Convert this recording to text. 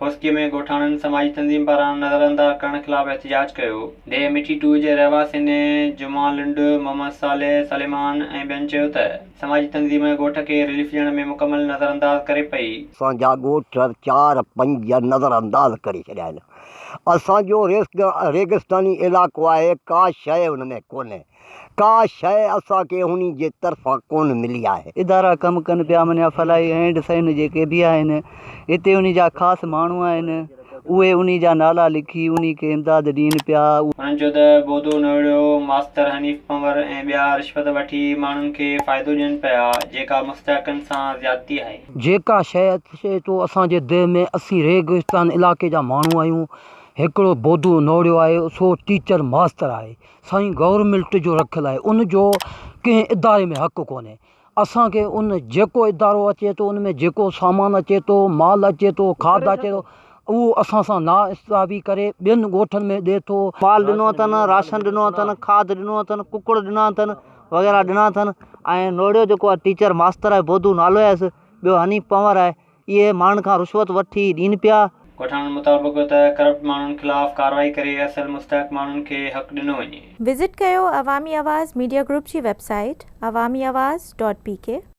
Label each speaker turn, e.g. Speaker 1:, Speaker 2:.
Speaker 1: کوسڪي ۾ ڳوٺاڻن سماجي تنظيم پاران نظرانداز ڪرڻ خلاف احتجاج ڪيو. ديهه مٺي ٽو جي رهواسين جمعه لنڊ، محمد صالح سليمان ۽ ٻين چيو ته سماجي تنظيم ڳوٺ کي رليف ڏيڻ ۾ مڪمل نظرانداز ڪري پئي.
Speaker 2: اسان جا ڳوٺ چار پنج نظرانداز ڪري ڇڏيا آهن. اسان جو ريگستاني علائقو آهي ڪا شيء ان ۾ ڪونهي. ڪا شيء اسان کي انهي جي طرفان ڪونه ملي آهي.
Speaker 3: ادارا ڪم ڪن پيا منيا فلاحي اينڊ سين جيڪي به آهن اتي انهي جا خاص ماڻهو آهن اهي انهي جا نالا لکي انهي کي امداد ڏين پيا.
Speaker 1: هنن چيو ته بودو نوڙيو، ماستر حنيف پنور ۽ ٻيا رشوت وٺي ماڻهن کي فائدو ڏين پيا جيڪا مستحقن سان زيادتي آهي.
Speaker 4: جيڪا شيء اچي ٿو اسان جي ديهه ۾ اسين ريگستان علائقي جا ماڻهو آهيون هڪڙو بودو نوڙيو آهي سو ٽيچر ماستر آهي سائين گورنمينٽ جو رکيل آهي ان جو ڪنهن اداري ۾ حق ڪونهي اسان کي ان جيڪو ادارو اچي ٿو ان ۾ جيڪو سامان اچي ٿو مال اچي ٿو کاڌ اچي ٿو اهو اسان سان نا انصافي ڪري ٻين ڳوٺن ۾ ڏي ٿو.
Speaker 3: مال ڏنو اٿن راشن ڏنو اٿن کاڌ ڏنو اٿن ڪڪڙ ڏنا اٿن وغيره ڏنا اٿن ۽ نوڙيو جيڪو آهي ٽيچر ماستر آهي بودو نالو آهيس ٻيو حنيف پنور آهي اهي ماڻهن کان رشوت وٺي ڏين پيا.
Speaker 1: ڳوٺاڻن مطالبو ڪيو ته ڪرپٽ ماڻهن خلاف ڪارروائي ڪري اصل مستحق ماڻهن کي حق ڏنو وڃي.
Speaker 5: وزٽ ڪيو عوامي آواز ميڊيا گروپ جي website Awami Awaz dot P K.